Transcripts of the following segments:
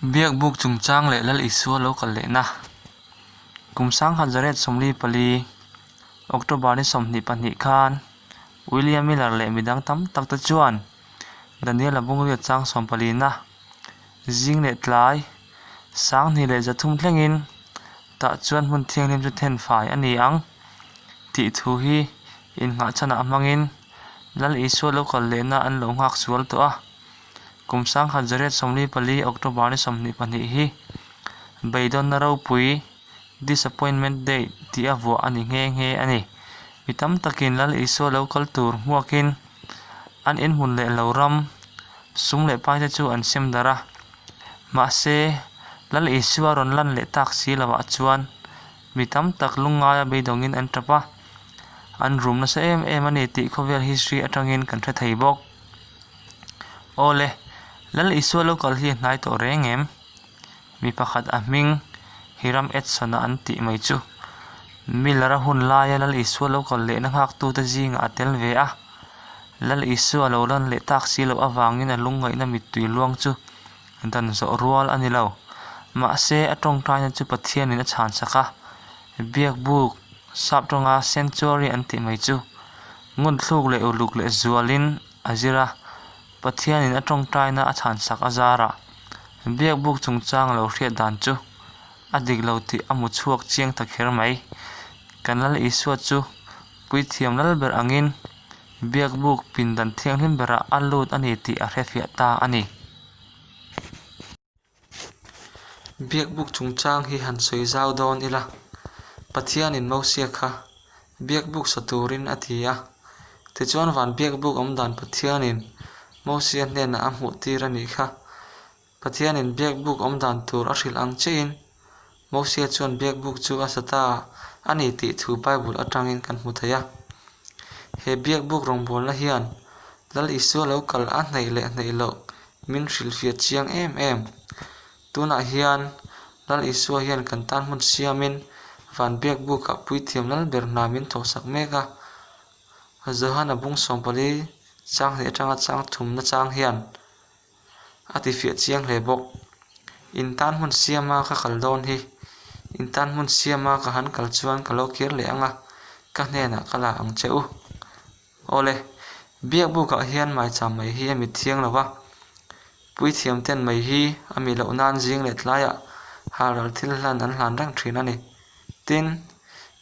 Biakbuk chungchang leh Lal Isua lo kal lehna kum 1944, October ni 22 khan William Miller leh midang tam tak te chuan Daniel-a bungriat chang sawmpalina zing leh tlai 2300 thlengin tah chuan hmun thianghlim chu then fai a ni ang tih thu hi innghahchhanah hmangin Lal Isua lo kal lehna an lo nghak sual tawh a. Kum 1944 October ni 22 hi beidawnna ropui, Disappointment Day, tih a vuah a ni nghe nghe a ni. Mi tam takin Lal Isua lo kal tur hmuakin an inhmun leh lo ram, sum leh paite chu an sem darh a. Mahse, Lal Isua rawn lan leh tak si lovah chuan mi tam tak lungngaia beidawngin an tap a, an rum nasa em em a ni tih khawvel history atangin kan hre thei bawk. Awle, Lal Isua lo kal hi a hnai tawh reng em? Mi pakhat a hming Hiram Edson-a an tih mai chu Miller-a hun laia Lal Isua lo kal lehna nghaktute zingah a tel ve a. Lal Isua lo lan leh tak si loh avangin a lungngaihna mittui luang chu dan zawh rual a ni lo. Mahse, a tawngtaina chu Pathianin a chhansak a, Biakbuk, sap tawnga Sanctuary an tih mai chu ngunthluk leh uluk leh zualin a zir a, Pathianin a tawngtaina a chhansak a zarah Biakbuk chungchang lo hriat dan chu a dik lo tih a hmu chhuak chiang ta kher mai. Kan Lal Isua chu Puithiam lal ber angin Biakbuk pindan thianghlim berah a lut a ni tih a hrefiah ta a ni. Biakbuk chungchang hi han sawi zau dawn ila, Pathianin Mosia kha Biakbuk sa turin a ti a. Tichuan van Biakbuk awm dan Pathianin Mosia hnenah a hmuh tir a nih kha. Pathianin Biakbuk awm dan tur a hrilh ang chiahin Mosia chuan Biakbuk chu a sa ta a ni tih thu Bible atangin kan hmu thei a. He Biakbuk rawngbawlna hian Lal Isua lo kal a hnaih leh hnaih loh Min hrilhfiah chiang em em. Tunah hian Lal Isua hian kan tan hmun siamin van biak bukah puithiam lal ber hna min thawhsak mek a. Johana bung 14 chang hnih atanga chang thumna chang hian a tifiah chiang hle bawk. In tan hmun siama ka kal dawn hi, in tan hmun siama ka han kal chuan ka lo kir leh ang a, ka hnenah ka la ang che u. Awle, biakbukah hian maicham mai hi a mit thiang lo va, puithiam ten mai hi a mi loh nan zing leh tlaiah halral thil hlan an hlan reng thin a ni. Tin,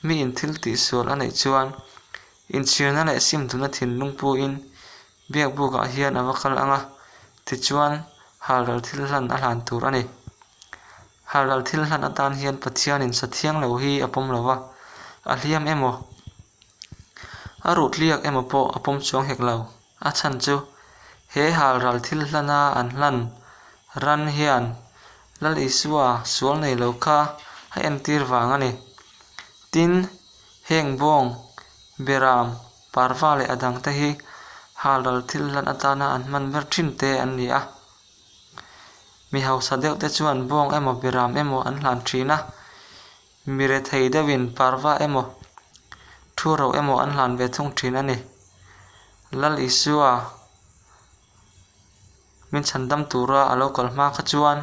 mi in thil tihsual a neih chuan inchhirna leh simtuna thinlung puin biakbukah hian a va kal ang a, tichuan halral thil hlan a hlan tur a ni. Halral thil hlan atan hian Pathianin sa thiang lo hi a pawm lo va, a hliam emaw, A ruhtliak emaw pawh a pawm chuang hek lo. A chhan chu he halral thil hlana an hlan ran hian Lal Isua sual nei lo kha a entir vang a ni. Tin, heng bawng, beram, parva leh a dangte hi halral thil hlan atana an hman ber thin te an ni a. Mi hausa deuh te chuan bawng emaw beram emaw an hlan thin a. Mi rethei deuhin parva emaw, thu ro emaw an hlan ve thung thin a ni. Lal Isua min chhandam tura a lo kal hma kha chuan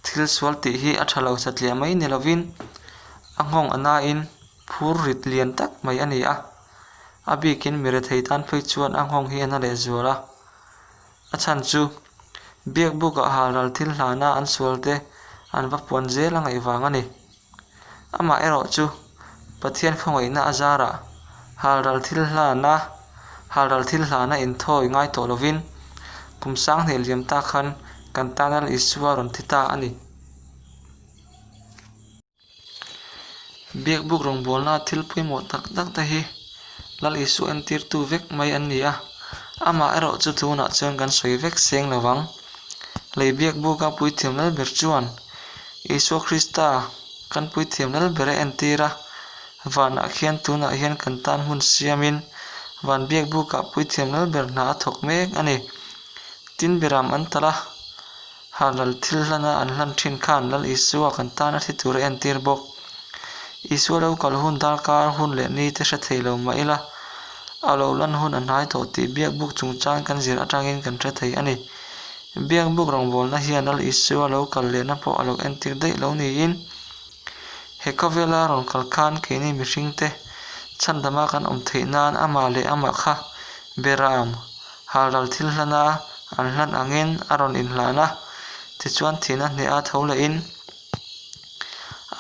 thil sual tih hi a tha lo satliah mai ni lovin a nghawng a nain phur rit lian tak mai a ni a. A bikin mi rethei tan phei chuan a nghawng hi a na lehzual a. A chhan chu Biakbukah halral thil hlana an sualte an va puan zel a ngaih vang a ni. Amah erawh chu Pathian khawngaihna a zarah halral thil hlana halral thil hlana inthawi ngai tawh lovin kum 2000 liam ta khan kan tana Isua rawn thi ta a ni. Biakbuk rawngbawlna thil pawimawh tak tak te hi Lal Isua entirtu vek mai an ni a, amah erawh chu tunah chuan kan sawi vek seng lo vang. Lei biakbuka puithiam lal ber chuan Isua Krista kan puithiam lal ber a entir a, vanah khian tunah hian kan tan hmun siamin van biakbukah puithiam lal ber hna a thawk mek a ni. Tin beram an talh a. Halal thil hlana an hlan thin khan Lal Isua kan tan a thi tur a entir bawk. Isua lo kal hun darkar hun leh ni te hre thei lo mah ila, a lo lan hun a hnai tawh tih biakbuk chungchang kan zir atangin kan hre thei a ni. Biakbuk rawngbawlna hian Lal Isua lo kal lehna pawh a lo entir daih lo niin, he khawvela rawn kal khan keini mihringte chhandama kan awm theih nan amah leh amah kha Beram, halral thil hlana an hlan angin a rawn inhlan a, tichuan thihna hneha tho lehin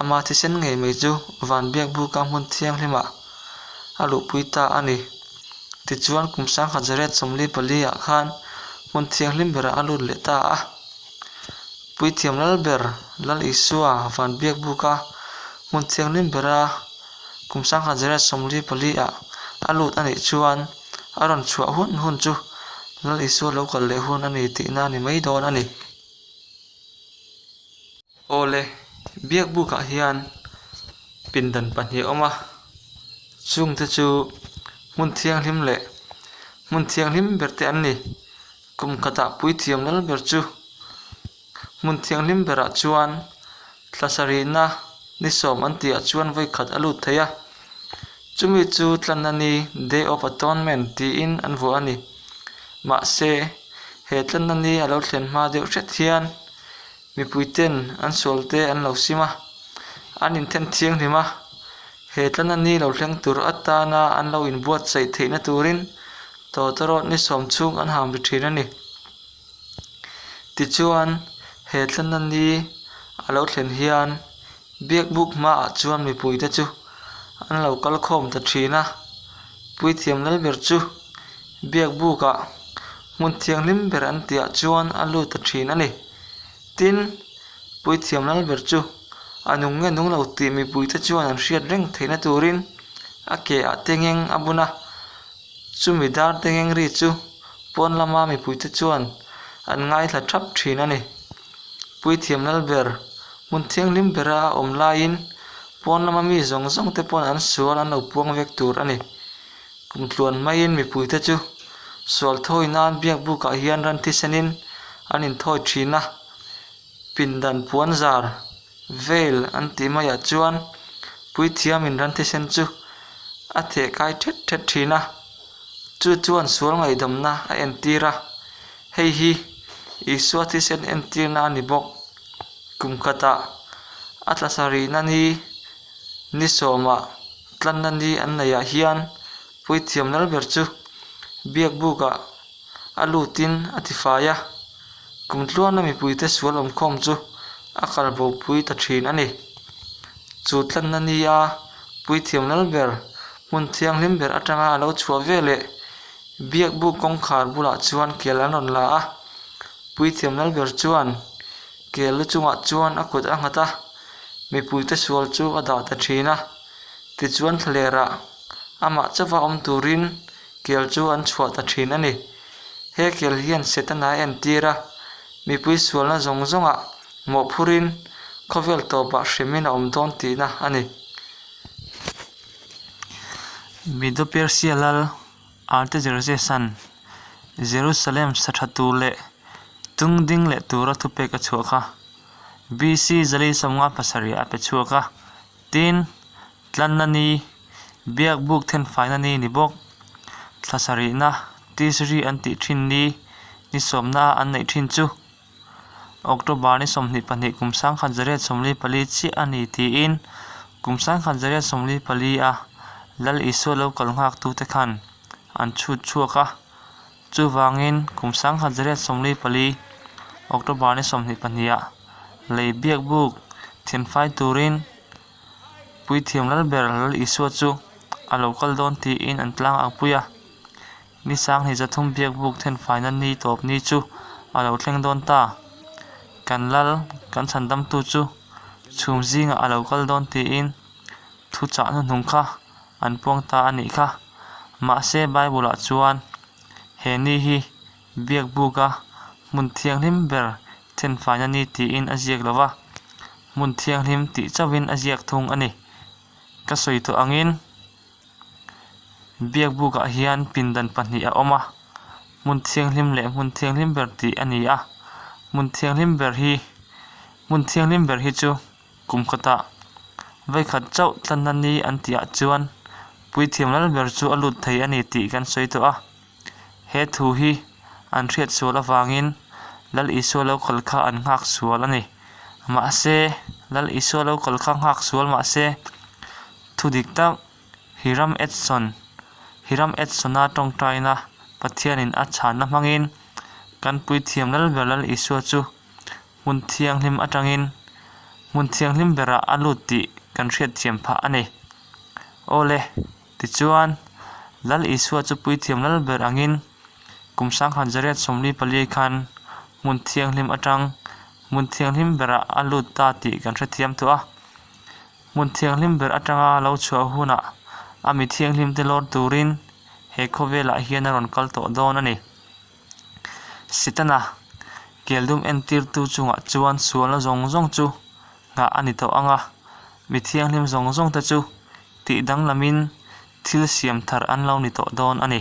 ama thisen ngei mai chu van biakbuka hmun thianghlimah a luhpui ta a ni. Tichuan kum sangkhat zariat 44 ah khan hmun thianghlim berah a lut leh ta a. Puithiam lal ber Lal Isua van biakbuka hmun thianghlim bera kum sangkhat zariat 44 ah a lut a nih chuan a rawn chhuah hun hun chu Lal Isua lo kal leh hun a ni tihna a ni mai dawn a ni. Awle, biakbukah hian pindan pahnih a awm a, chungte chu hmun thianghlim leh hmun thianghlim ber te an ni. Kum khatah puithiam lal ber chu hmun thianghlim berah chuan thla sarihna ni sawm an tihah chuan vawi khat a lut thei a, chumi chu tlanna ni Day of Atonement tiin an vuah a ni. Mahse, he tlanna ni a lo thlen hma deuh hret hian Mipui ten an sual te an lo sim a, an inthen thianghlim a, he tlana ni lo thleng tur atana an lo inbuatsaih theihna turin tawtawrawt ni sawm chhung an ham ri thin a ni. Tichuan, he tlana ni a lo thlen hian Biakbuk hmaah chuan mipuite chu an lo kal khawm ta thin a, Puithiam Lalber chu Biakbukah hmun thianghlim ber an tihah chuan a lut ta thin a ni. Tin, Puithiam Lalber chu a nung nge nung lo tih mipuite chuan an hriat reng theihna turin a ke ah tengeng a bun a, chumi dar tengeng ri chu pawn lama mipuite chuan an ngaithla thap thin a ni. Puithiam Lalber, hmun thianghlim bera a awm laiin pawn lama mi zawng zawng te pawn an sual an lo puang vek tur a ni. Kum tluan maiin mipuite chu sual thawi nan biakbukah hian ran thisenin an inthawi thin a, pindan puan zar, veil, an tih maiah chuan puithiamin ran thisen chu a theh kai thet thet thin a, chu chuan sual ngaihdamna a entir a, hei hi Isua thisen entirna a ni bawk. Kum khatah a tla sarihna ni ni sawmah tlanna ni an neihah hian puithiam lal ber chu biakbukah a lutin a tifai a, kum tluana mipuite sual awmkhawm chu a kal bopui ta thin a ni. Chu tlanna nia puithiam lal ber hmun thianghlim ber atanga a lo chhuah veleh biakbuk kawngkhar bulah chuan kel an rawn la a, puithiam lal ber chuan kel lu chungah chuan a kut a nghat a, mipuite sual chu a dah ta thin a, tichuan thlalerah amah chauha awm turin kel chu an chhuah ta thin a ni. He kel hian Setana a entir a, mipui sualna zawng zawngah mawhphurin khawvel tawpah hrimin a awm dawn tihna a ni. Medo-Persia lal Artaxerxes-a'n Jerusalem sa tha tur leh tung ding leh tura thupek a chhuah kha BC 457 a pe chhuak a, tin, Tlanna ni, Biakbuk thenfaina ni ni bawk. Thla sarihna, Tisri an tih thin ni, ni sawmna a an neih thin chu October ni 22 kum 1944 chiah a ni tiin kum 1944 a Lal Isua lo kal nghaktute khan an chhut chhuak a. Chuvangin kum 1944 October ni 22 ah lei biakbuk thenfai turin Puithiam lal ber Lal Isua chu a lo kal dawn tiin an tlang ang pui a. Ni sanghnih zathum biakbuk thenfaina ni tawp ni chu a lo thleng dawn ta. Kan lal, kan chhandamtu chu chhum zingah a lo kal dawn tiin thuchah hnuhnung kha an puang ta a nih kha. Mahse Bible-ah chuan he ni hi Biakbuka hmun thianghlim ber thenfaina ni tiin a ziak lo va, hmun thianghlim tih chauhin a ziak thung a ni. Ka sawi tawh angin Biakbukah hian pindan pahnih a awm a, hmun thianghlim leh hmun thianghlim ber tih a ni a. Hmun thianghlim ber hi hmun thianghlim ber hi chu kum khatah vawikhat chauh tlanna ni an tihah chuan puithiam lal ber chu a lut thei a ni tih kan sawi tawh a. He thu hi an hriat sual avangin Lal Isua lo kal kha an nghak sual a ni. Mahse, Lal Isua lo kal kha nghak sual mahse, thu dik tak Hiram Edson Hiram Edson-a tawngtaina Pathianin a chhanna hmangin kan puithiam Lalber Lal Isua chu hmun thianghlim atangin hmun thianghlim berah a lut tih kan hriatthiam phah a ni. Awle, tichuan, Lal Isua chu puithiam Lalber angin kum sangkhat zariat 44 khan hmun thianghlim atang hmun thianghlim berah a lut ta tih kan hrethiam tawh a. Hmun thianghlim ber atanga lo chhuah hunah a mi thianghlimte lawr turin he khawvelah hian a rawn kal tawh dawn a ni. Setana keldum entirtu chungah chuan sualna zawng zawng chu nghah a ni tawh ang a, mi thianghlim zawng zawngte chu tih danglamin thil siam thar an lo ni tawh dawn a ni.